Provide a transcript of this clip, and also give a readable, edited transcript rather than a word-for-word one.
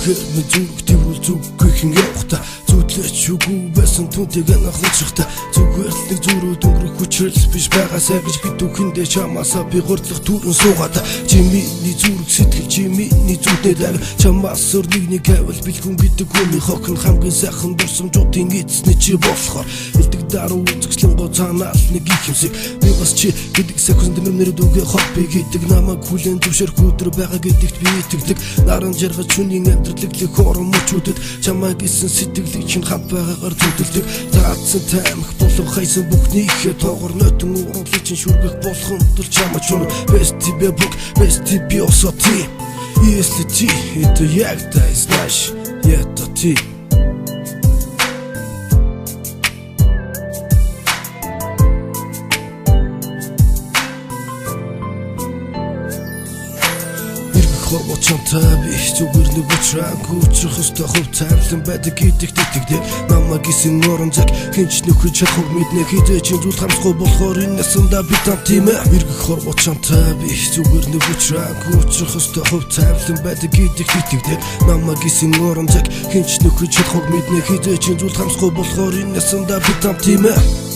Үнэхээр минь зүрх тэрвэл зүггүй хэн явахта. Зүтлээч үгүй байсан түүнтэйг анхаарчихта. Зүгээр л нэг зүрүүд өнгөрөх хүчрэл биш байгаасай гэж би түүхэндээ чамаасаа би гурдлах түрэн суугаад. Чи миний зүрх сэтгэл, чи миний зүудээ даг. Чамаас өөр нэг нэг авал бэлгүн гэдэг хүний хохин хамгийн сайхан дурсамжуудын эцний чи болохоор элдэг даруй үзэгчлэн го цаанаал нэг их юмсэг. Би бас чи гэдэг сахисан дэмэр нэр дүүгээ хобби гэдэг намайг хүлээн зөвшөөрөх өдөр байгаа гэдэгт би итгэдэг. Наран жаргал шөнийн амьдрал их орон мөчүүдэд чамайг исэн сэтгэлийг чинь хамт байгаагаар зүдэлдэг. Заадсан таймх болон хайсан бүхний ихэ тоогор нойтон урамлыг чинь шүргэх болгон тул чамаа чун. Без тебя Бог, без тебя усоти. Если ты это я, да знаешь, это ты. Хорвоо чамтай би зүгээр нэг учраагүй учрах ёстой хувь тайвлан байдаг гэдэгт итгэдэг. Намайг исэн орон заг хинч нөхөж чадах мэднэ хизээ чинь зүйл хамсахгүй болохоор энэ насандаа би там тийм ээ. Эргэх хорвоо чамтай би зүгээр нэг учраагүй учрах ёстой хувь тайвлан байдаг гэдэгт итгэдэг. Намайг исэн орон заг хинч нөхөж чадах мэднэ хизээ чинь зүйл хамсахгүй болохоор энэ насандаа би там тийм ээ.